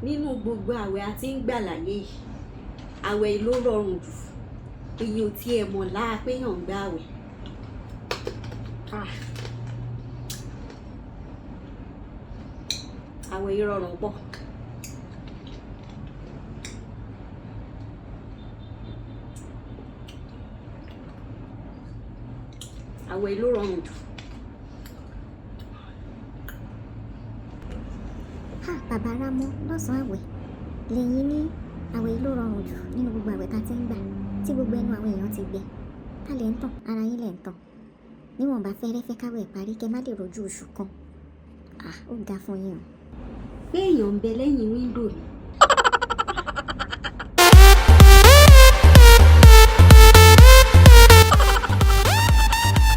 Nínú gbogbo àwẹ̀ a ti ń gbà láyé yìí, àwẹ̀ yìí ló rọrùn jù. Èyí ò tiẹ̀ mọ̀ láa pé èèyàn ń gbà àwẹ̀. Ah. Àwẹ̀ yìí rọrùn pọ̀. Àwẹ̀ yìí ló rọrùn jù. Ha! Bàbá Ramọ́ lọ́sàn-án àwẹ̀ lẹ́yìn ní àwẹ̀ yìí ló rọrùn jù nínú gbogbo àwẹ̀ tá a ti ń gbà tí gbogbo ẹnu àwọn èèyàn ti gbẹ. Ta lẹ̀ ń tàn? Ara yín lẹ̀ ń tàn. Níwọ̀nba fẹ́rẹ́fẹ́ káwẹ̀ parí kẹ má lè rojú oṣù kan. Ah! Ó ga fún yín o. Pé èèyàn ń bẹ lẹ́yìn wíńdò mi.